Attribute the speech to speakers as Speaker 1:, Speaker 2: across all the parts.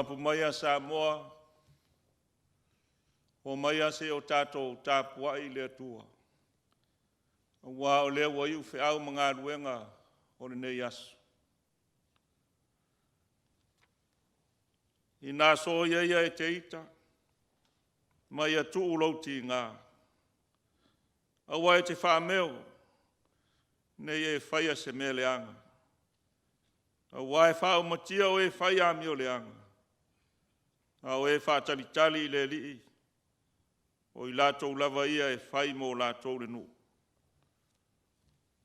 Speaker 1: Mapu maia Samoa, omaia se i o tatou tapuai i le Atua, aua o lea ua iu feau ma galuega o lenei aso. Ina soia ia e te ita ma ia tuu lou tiga, aua e te faameo ne i e faia se mea leaga, aua e faaumatia o e fai amioleaga, a o e faatalitali i le Alii, o i latou lava ia e fai mo i latou le nuu.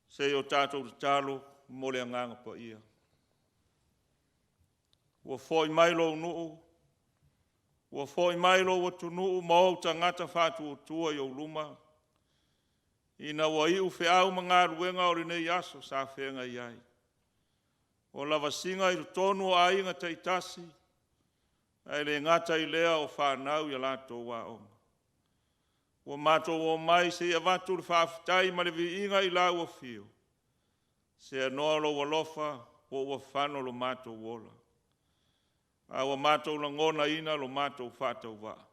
Speaker 1: Se i o tatou tatalo mo le Agaga Paia. Ua foi mai lou nuu, ua foi mai lou atunuu ma ou tagata faatuatua i ou luma, ina ua iu feau ma galuega o lenei aso sa feagai ai. O lavasiga i totonu o aiga taitasi, ae le gata i lea o fanau i a latou aoga. Ua matou omai se i avatu le faafetai ma le viiga i lau afio, seanoa lou alofa po ua fano lo matou ola, ae ua matou lagonaina lo matou faatauvaa.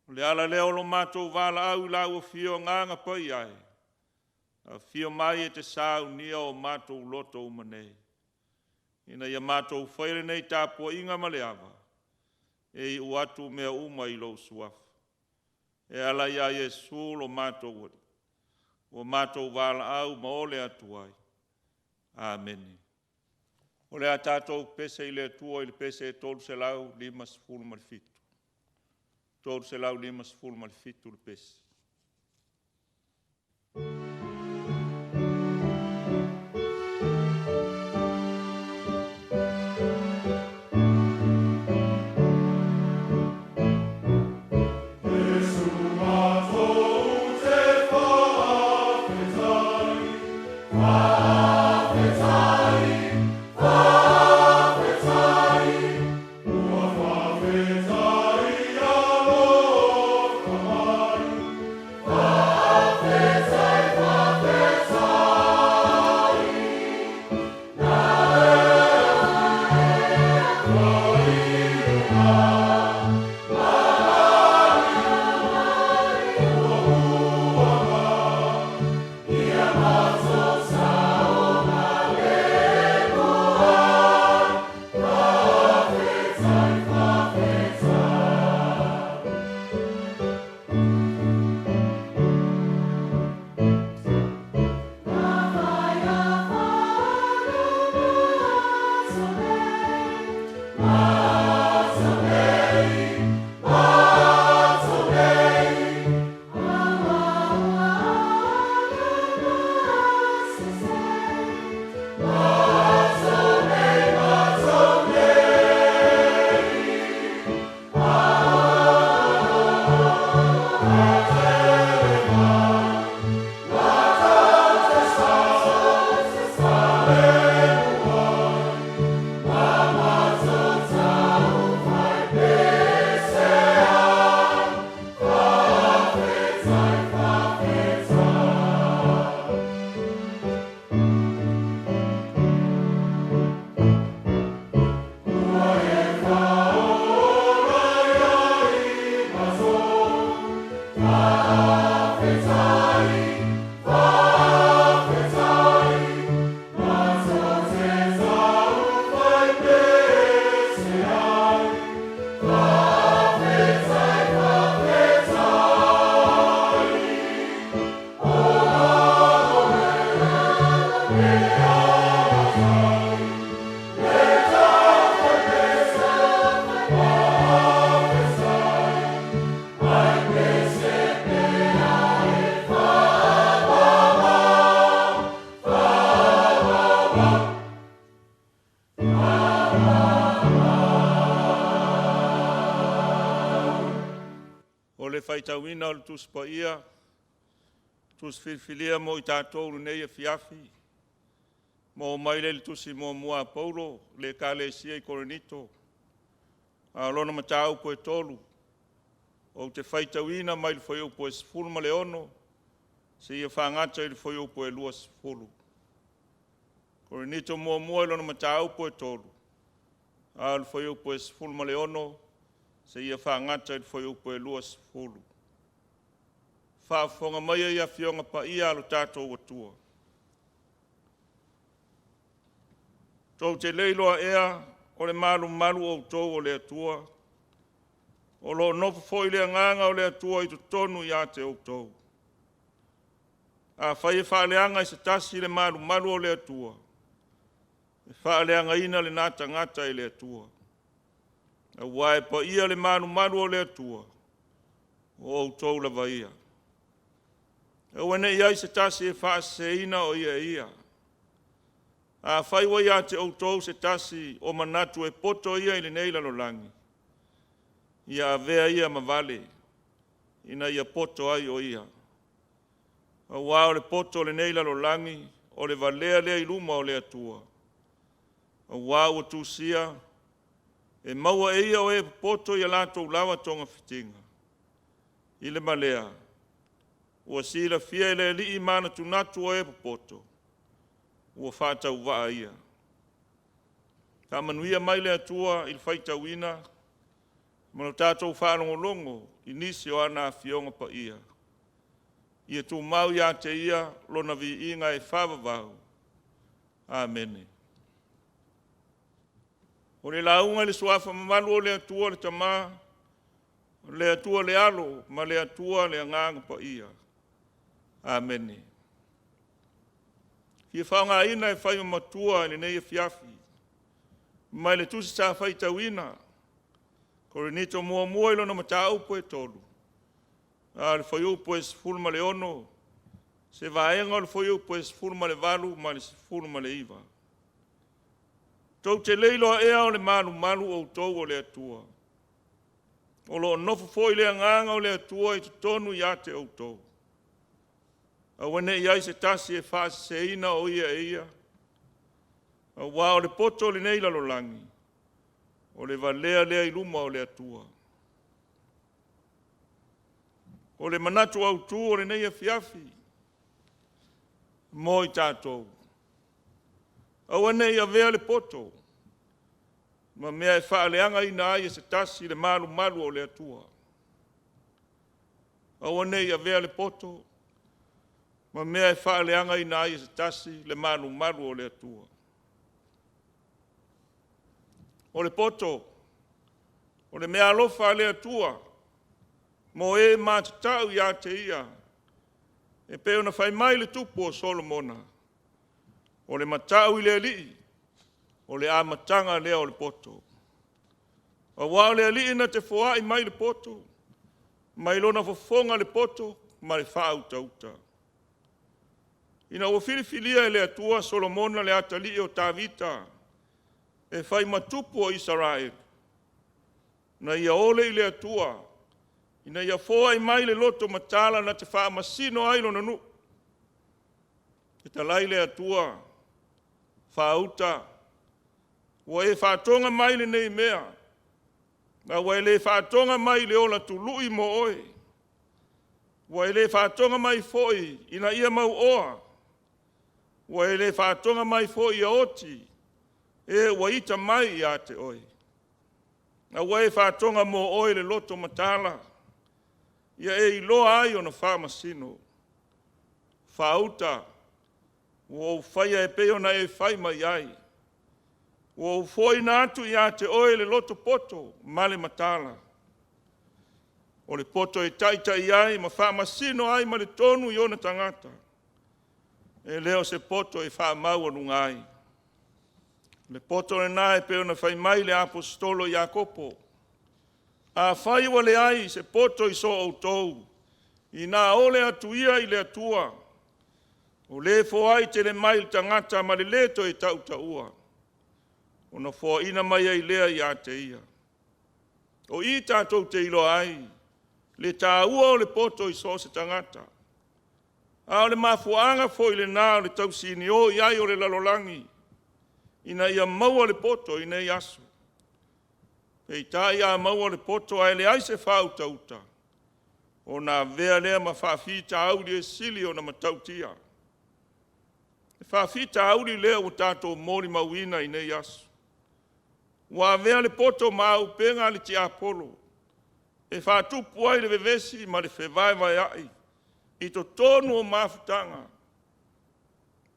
Speaker 1: O le ala lea o lo matou valaau i lau Afio Agaga Paia e, afio mai e te saunia o matou loto uma nei, ina ia matou faia lenei tapuaiga ma le ava, e iu atu mea uma i lou Suafa. E ala ia Iesu lo matou Alii, ua matou valaau ma ole atu ai. Amene. O le a tatou pese i le Atua i le pese 357, 357 le pese.
Speaker 2: Matou te faafetai, faafetai, faafetai, ua faafetai alofa mai. Faafetai, faafetai, na
Speaker 1: O le faitauina o le Tusi Paia, Tusi Filifilia mo i tatou i lenei afiafi, maua mai lea i le Tusi Muamua a Paulo i le Ekalesia i Korinito, a o lona mataupu e 3, ou te faitauina mai le fuaiupu e 16 seia fagata i le fuaiupu e 20. Korinito Muamua i lona mataupu e 3, a o le fuaiupu e 16 seia faagata i le fuaiupu e 20. Faafofoga maia i Afioga Paia a lo tatou Atua. Tou te le iloa ea o le malumalu outou o le Atua, o lo o nofo foi le Agaga o le Atua i totonu ia te outou? Afai e faaleaga e se tasi le malumalu o le Atua, e faaleagaina lena tagata e le Atua, aua e paia le malumalu o le Atua, o outou lava ia. Aua ne i i ai se tasi e faaseseina o ia e ia. Afai ua ia te outou se tasi o manatu e poto ia i lenei lalolagi, ia avea ia ma vale, ina ia poto ai o ia. Aua o le poto o lenei lalolagi, o le valea lea i luma o le Atua. Aua ua tusia, “E maua e ia o e popoto ia latou lava togafitiga.” I le ma lea, ua silafia e le Alii manatunatu o e popoto, ua faatauvaa ia. Faamanuia mai le Atua i le faitauina ma le tatou faalogologo i nisi o ana Afioga Paia. Ia tumau ia te Ia lona viiga e faavavau. Amene. O le lauga i le Suafa mamalu o le Atua le Tama, o le Atua le Alo ma le Atua le Agaga Paia. Amene. E fia faaaogaina e fai ma matua i lenei afiafi mai le tusi sa faitauina, Korinito muamua i lona mataupu e 3, a o le fuaiupu e 16, se vaega o le fuaiupu e 18 ma le 19. Tou te le iloa ea o le malumalu outou o le Atua, o lo o nofo foi le Agaga o le Atua i totonu ia te outou? Aua ne i i ai se tasi e faaseseina o ia e ia, aua o le poto o lenei lalolagi, o le valea lea i luma o le Atua. O le manatu autu o lenei afiafi mo i tatou, aua ne i avea le poto ma mea e faaleagaina ai e se tasi le malumalu o le Atua. Aua ne i avea le poto ma mea e faaleagaina ai e se tasi le malumalu o le Atua. O le poto, o le meaalofa a le Atua mo e matatau ia te Ia, e pei ona fai mai le Tupu o Solomona, “O le matau i le Alii, o le amataga lea o le poto.” Aua o le Alii na te foai mai le poto, mai lona fofoga le poto ma le faautauta. Ina ua filifilia e le Atua Solomona le atalii o Tavita e fai ma tupu o Isaraelu, na ia ole i le Atua ina ia foai mai le loto mataala na te faamasino ai Lona nuu. Fetalai le Atua, “Faauta, ua e faatoga mai lenei mea, ma ua e le faatoga mai i le ola tului mo oe, ua e le faatoga mai foi ina ia mauoa, ua e le faatoga mai foi ia oti e ua ita mai ia te oe, a ua e faatoga mo oe le loto mataala, ia e iloa ai ona faamasino. Faauta, ua ou faia e pei ona e fai mai ai, ua ou foaiina atu ia te oe le loto poto ma le mataala, o le poto e taitai ai ma faamasino ai ma le tonu i ona tagata, e le o se poto e faamaualuga ai.” O le poto lena e pei ona fai mai le Aposetolo o Iakopo, “Afai ua leai se poto i so outou, ina ole atu ia i le Atua, o Le e foai tele mai i le tagata ma le lē toe tautaua, ona foaina mai ai lea ia te ia.” O i tatou te iloa ai le taua o le poto i so o se tagata, a o le mafuaaga foi lena o le tausinio i ai o le lalolagi ina ia maua le poto i nei aso. Peitai a maua le poto ae leai se faautauta, ona avea lea ma faafitauli e sili ona matautia. Le faafitauli lea ua tatou molimauina i nei aso. Ua avea le poto ma auupega a le tiapolo e faatupu ai le vevesi ma le fevaevaeai i totonu o mafutaga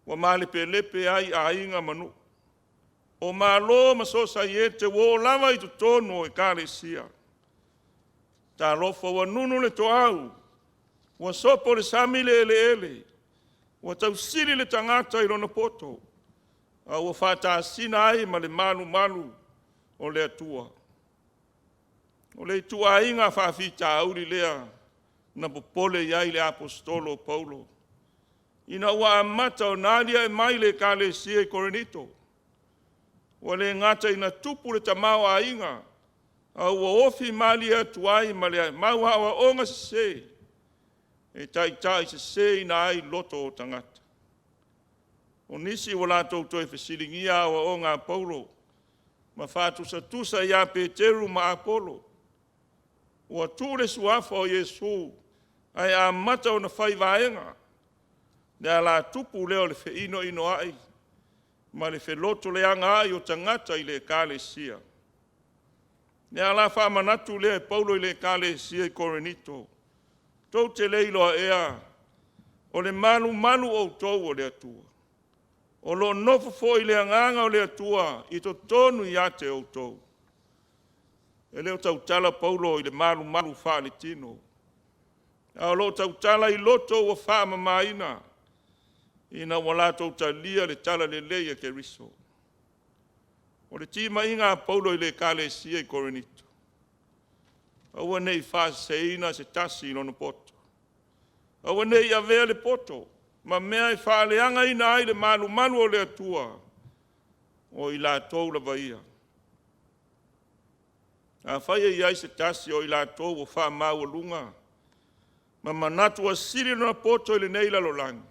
Speaker 1: ua malepelepe ai aiga ma nuu, o Malo ma Sosaiete, ua oo lava i totonu o Ekalesia. Talofa ua nunu le toau, ua sopo le sami le eleele, ua tausili le tagata i lona poto, a ua faatasina ai ma le malumalu o le Atua. O le ituaiga faafitauli lea na popole i ai le Aposetolo o Paulo, ina ua amata ona aliae mai i le Ekalesia i Korinito. Ua le gata ina tupu le tamaoaiga, a ua ofi malie atu ai ma le mau aoaoga sese e taitaiseseina ai loto o tagata. O nisi ua latou toe fesiligia aoaoga a Paulo ma faatusatusa ia Peteru ma Apolo. Ua tuu le Suafa o Iesu ae amata ona fai vaega. O le alatupu lea o le feinoinoai ma le felotoleagaai o tagata i le Ekalesia. O le ala faamanatu lea e Paulo i le Ekalesia i Korinito, tou te le iloa ea o le malumalu outou o le Atua, o lo o nofo foi le Agaga o le Atua i totonu ia te outou? E le o tautala Paulo i le malumalu faaletino, a o lo o tautala i loto ua faamamaina ina ua latou talia le Talalelei a Keriso. O le timaiga a Paulo i le Ekalesia i Korinito, aua ne i faaseseina se tasi i lona poto, aua ne i avea le poto ma mea e faaleagaina ai le malumalu o le Atua, o i latou lava ia. Afai e i ai se tasi o i latou ua faamaualuga ma manatu ua sili lona poto i lenei lalolagi,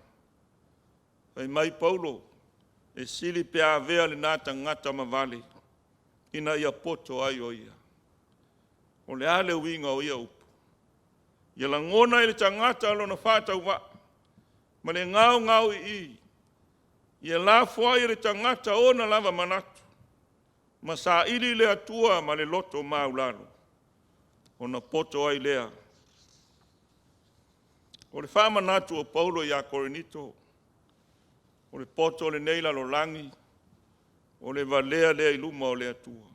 Speaker 1: fai mai Paulo, e sili pe a avea lena tagata ma vale ina ia poto ai o ia. O le a le uiga o ia upu? Ia lagona e le tagata lona faatauvaa ma le gaogaoiii. Ia lafoai e le tagata ona lava manatu ma saili le Atua ma le loto maualalo, ona poto ai lea. O le faamanatu o Paulo ia Korinito, o le poto o lenei lalolagi, o le valea lea i luma o le Atua.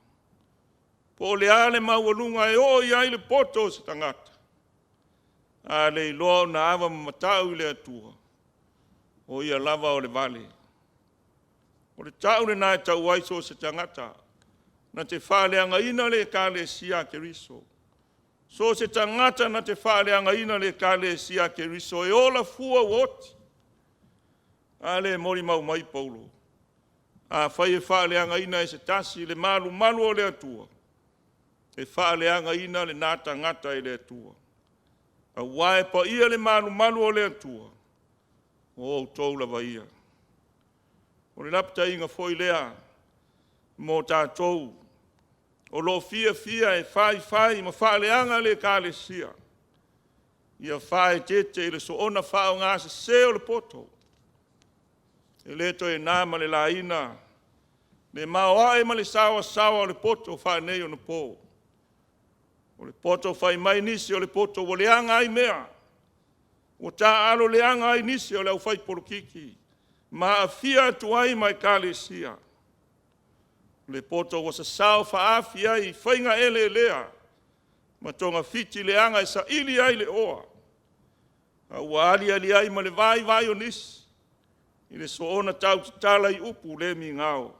Speaker 1: Po o le a le maualuga e oo i ai le poto o se tagata, a le iloa ona ava ma matau i le Atua, o ia lava o le vale. O le ta'u lena e tau ai so o se tagata na te faaleagaina le Ekalesia a Keriso, so o se tagata na te faaleagaina le Ekalesia a Keriso, e ola fua ua oti. A lea e molimau mai Paulo, afai e faaleagaina e se tasi le malumalu o le Atua, e faaleagaina lena tagata e le Atua, aua e paia le malumalu o le Atua, o outou lava ia. O le lapataiga foi lea mo tatou o lo o fiafia e faifai ma faaleaga le Ekalesia, ia faaeteete i le soona faaaoga sese o le poto. E le toe na ma le laina le maoae ma le saoasaoa o le poto faaneionapo. O le poto fai mai nisi o le poto ua leaga ai mea, ua taaalo leaga ai nisi o le aufaipolokiki ma aafia atu ai ma Ekalesia. O le poto ua sasao faaafi ai i faiga eleelea ma togafiti leaga e saili ai le oa, a ua aliali ai ma le vaivai o nisi i le soona tautatala i upu le migao.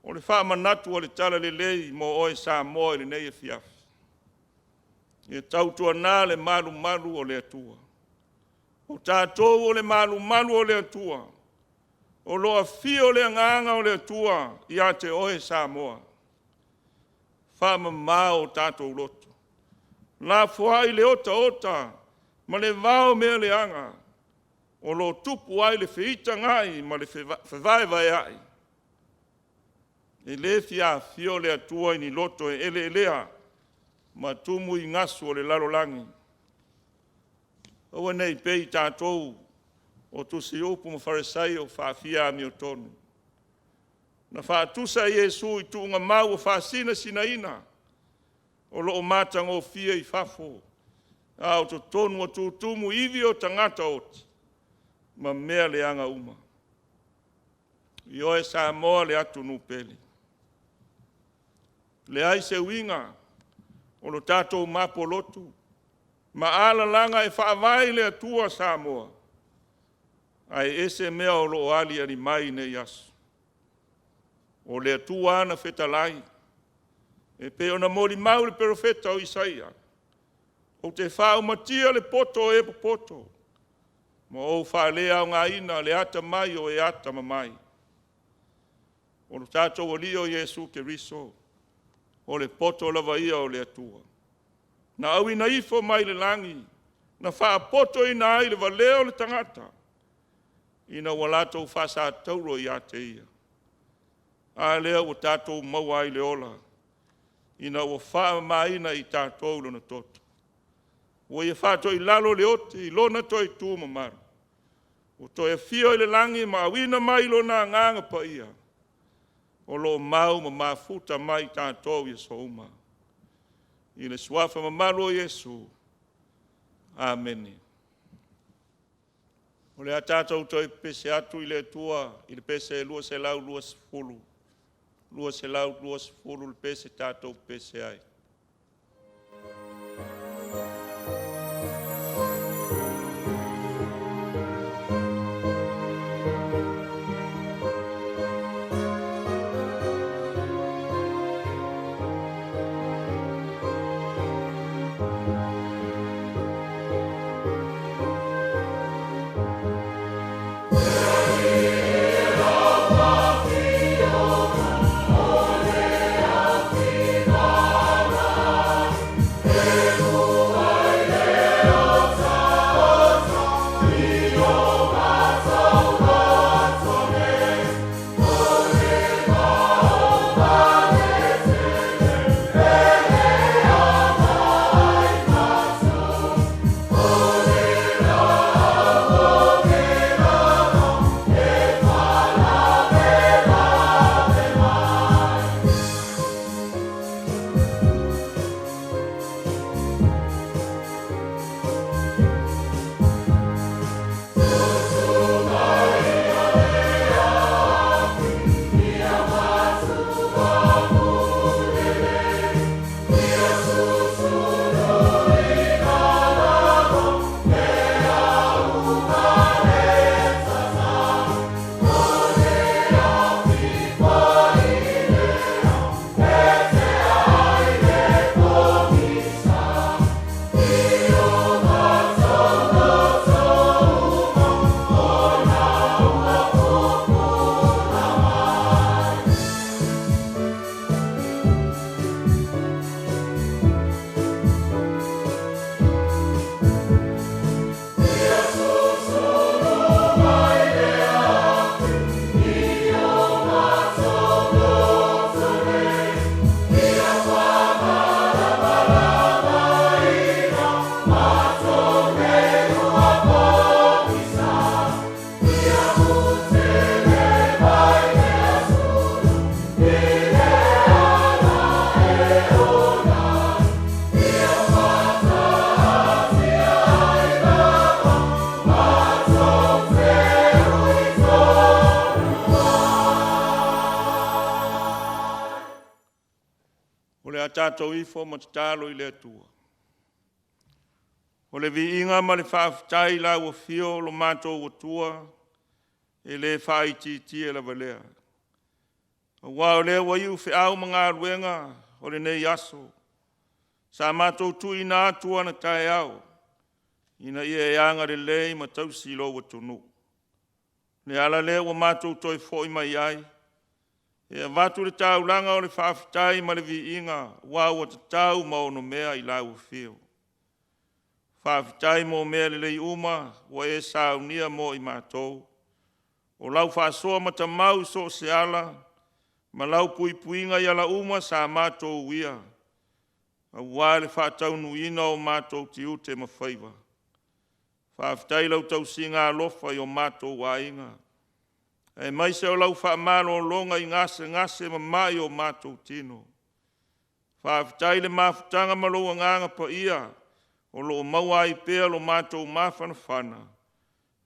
Speaker 1: O le faamanatu o le Talalelei mo oe Samoa i lenei afiafi, ia tautuana le malumalu o le Atua. O tatou o le malumalu o le Atua, o lo o afio le Agaga o le Atua ia te oe Samoa. Faamama o tatou loto, lafoai le otaota ma le vao o mea leaga o lo o tupu ai le feitagai ma le fevaevaeai. E le fia afio le Atua i ni loto e eleelea ma tumu i gasu o le lalolagi. Aua ne i pei tatou o tusiupu ma Farisai o faafia amiotonu. Na faatusa e Iesu i tuugamau ua faasinasinaina o lo o matagofie i fafo, a o totonu ua tutumu i ivi o tagata oti ma mea leaga uma. Ioe Samoa le atunuu pele, e leai se uiga o lo tatou mapo lotu ma alalaga e faavae i le Atua Samoa, ae ese mea o lo o aliali mai i nei aso. O le Atua ana fetalai, e pei ona molimau i le Perofeta o Isaia, ou te faaumatia le poto o e popoto, ma ou faaleaogaina le atamai o e atamamai. O lo tatou Alii o Iesu Keriso, o le poto lava ia o le Atua, na auina ifo mai le lagi, na faapotoina ai le valea o le tagata, ina ua latou faasatauro ia te Ia. A lea ua tatou maua ai le ola, ina ua faamamaina i tatou Lona toto. Ua Ia faatoilalo le oti i Lona toe tu mamalu, ua toe afio i le lagi ma auina mai Lona Agaga Paia, o lo o mau ma mafuta ma i tatou i aso uma. I le Suafa mamalu o Iesu. Amene. O le a tatou toe pepese atu i le Atua i le pese 220, 220 le pese tatou pepese ai. O le a tatou ifo ma tatalo i le Atua. O le viiga ma le faafetai i lau Afio lo matou Atua, e le faaitiitia lava lea, aua o lea ua iu feau ma galuega o lenei aso sa matou tuuina atu anataeao ina ia e agalelei ma tausi lou atunuu. O le ala lea ua matou toe foi mai ai e avatu le taulaga o le faafetai ma le viiga aua ua tatau ma onomea i lau Afio. Faafetai mo mea lelei uma ua e saunia mo i matou, o lau faasoa matamau i so o se ala ma lau puipuiga i ala uma sa matou uia, aua le faataunuuina o matou tiute ma faiva. Faafetai i lau tausiga alofa i o matou aiga. aemaise o lau faamalologa i gasegase ma mai o matou tino. Faafetai i le mafutaga ma lou Agaga Paia o lo o maua ai pea lo matou mafanafana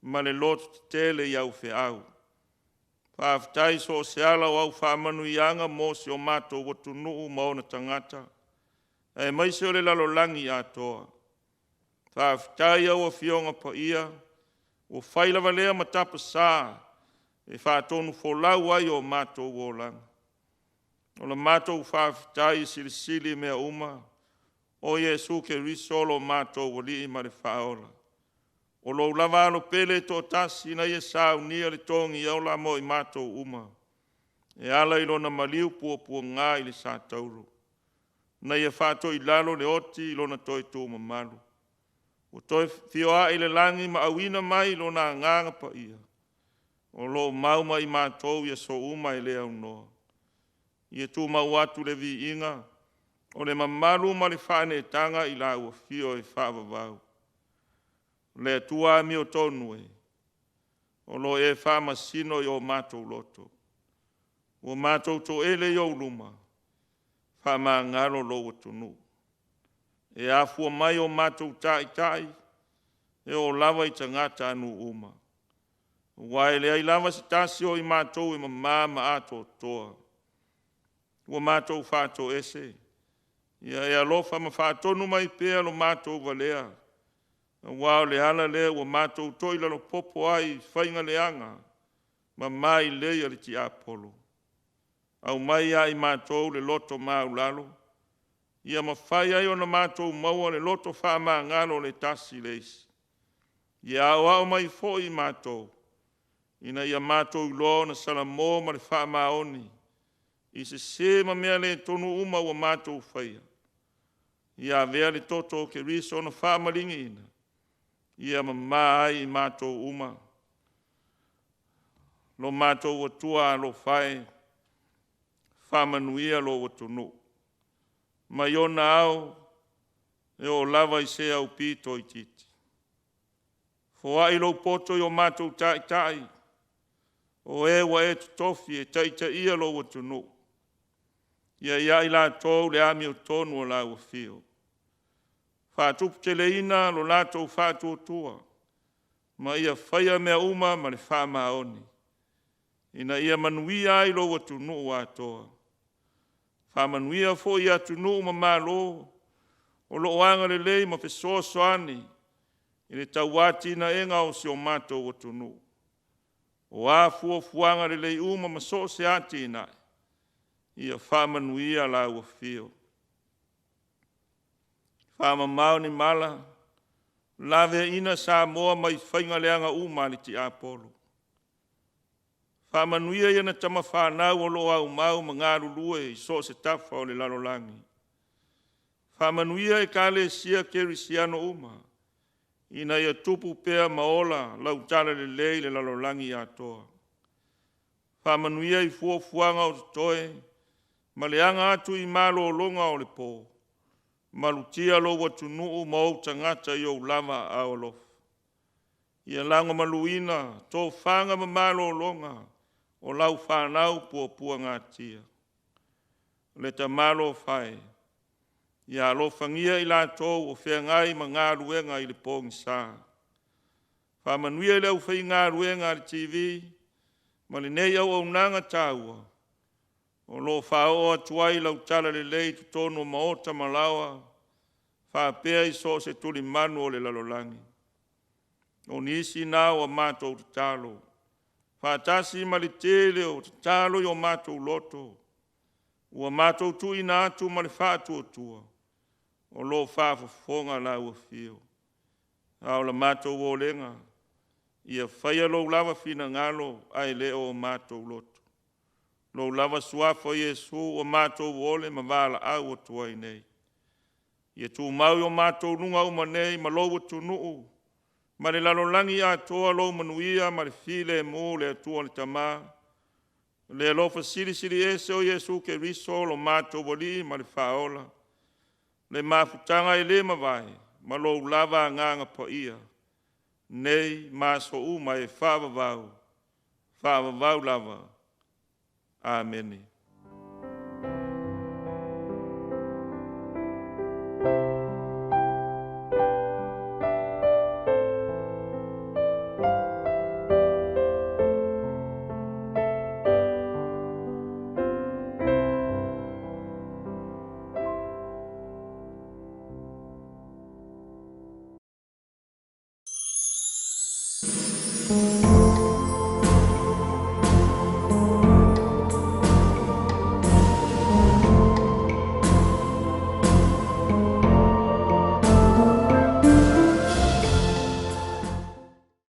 Speaker 1: ma le lototetele i au feau. Faafetai i so o se ala o au faamanuiaga mo si o matou atunuu ma ona tagata, aemaise o le lalolagi atoa. Faafetai i au Afioga Paia, ua fai lava lea ma tapasa e faatonufolau ai o matou olaga. O le matou faafetai e silisili mea uma, o Iesu Keriso lo matou Alii ma le Faaola. O lou lava Alo pele e toatasi na Ia saunia le togi ola mo i matou uma e ala i Lona maliu puapuaga i le satauro, na Ia faatoilalo le oti i Lona toe tumamalu, ua toe feoai i le lagi ma auina mai Lona Agaga Paia o lo o mau ma i matou i aso uma e le aunoa. Ia tumau atu le viiga, o le mamalu ma le faaneetaga i lau Afio e faavavau. Le Atua amiotonu e, o lo o e faamasino i o matou loto, ua matou toele i ou luma, faamagalo lou atunuu. E afua mai i o matou taitai e oo lava i tagatanuu uma, aua e leai lava se tasi o i matou e mama ma atoatoa. Ua matou faatoese, ia e alofa ma faatonu mai pea lo matou valea, aua o le ala lea ua matou toilalopopo ai i faiga leaga ma mailei a le tiapolo. Aumai ia i matou le loto maualalo ia mafai ai ona matou maua le loto faamagalo o le tasi i le isi. Ia aoao mai foi i matou ina ia matou iloa ona salamo ma le faamaoni i sese ma mea le tonu uma ua matou faia. Ia avea le toto o Keriso na faamaliligiina ia mama ai i matou uma. Lo matou Atua alofa e, faamanuia lou atunuu mai ona ao e oo lava i se aupito itiiti. Foai lou poto i o matou taitai, o e ua e totofi e taitaia lou atunuu, ia i ai latou le amiotonu o lau afio, faatuputeleina lo latou faatuatua, ma ia faia mea uma ma le faamaoni, ina ia manuia ai lou atunuu atoa. Faamanuia foi i atunuu ma Malo o lo o agalelei ma fesoasoani i le tauatiaeina o si o matou atunuu. O a fuafuaga lelei uma ma so o se atinae, ia faamanuia lau Afio. Faamamao ni mala, laveaiina Samoa mai faiga leaga uma a le tiapolo. Faamanuia i ana tama fanau o lo o aumau ma galulue i so o se tafa o le lalolagi. Faamanuia Ekalesia Kerisiano uma ina ia tupu pea ma ola lau talalelei i le lalolagi atoa. Faamanuia i fuafuaga o totoe ma le aga atu i malologa o le po, malutia lou atunuu ma ou tagata i ou lava aao alofa. Ia lagomaluina tofaga ma malologa o lau fanau puapuagatia. Le Tama alofa e, ia alofagia i latou o feagai ma galuega i le pogisa. Faamanuia i le aufaigaluega a le TV ma lenei auaunaga taua o lo o faaoo atu ai lau talalelei i totonu o maota ma laoa faapea i so o se tulimanu o le lalolagi. O nisi na o a matou tatalo, faatasi ma le tele o tatalo i o matou loto ua matou tuuina atu ma le faatuatua o lo o faafofoga lau Afio. A o le matou olega, ia faia lou lava finagalo ae le o matou loto. Lou lava Suafa Iesu ua matou ole ma valaau atu ai nei. Ia tumau i o matou luga uma nei ma lou atunuu ma le lalolagi atoa lou manuia ma le filemu o le Atua le Tama, le alofa Silisili Ese o Iesu Keriso lo matou Alii ma le Faaola, le mafutaga e le mavae ma lou lava Agaga Paia, nei ma aso uma e faavavau. faavavau lava. Amene.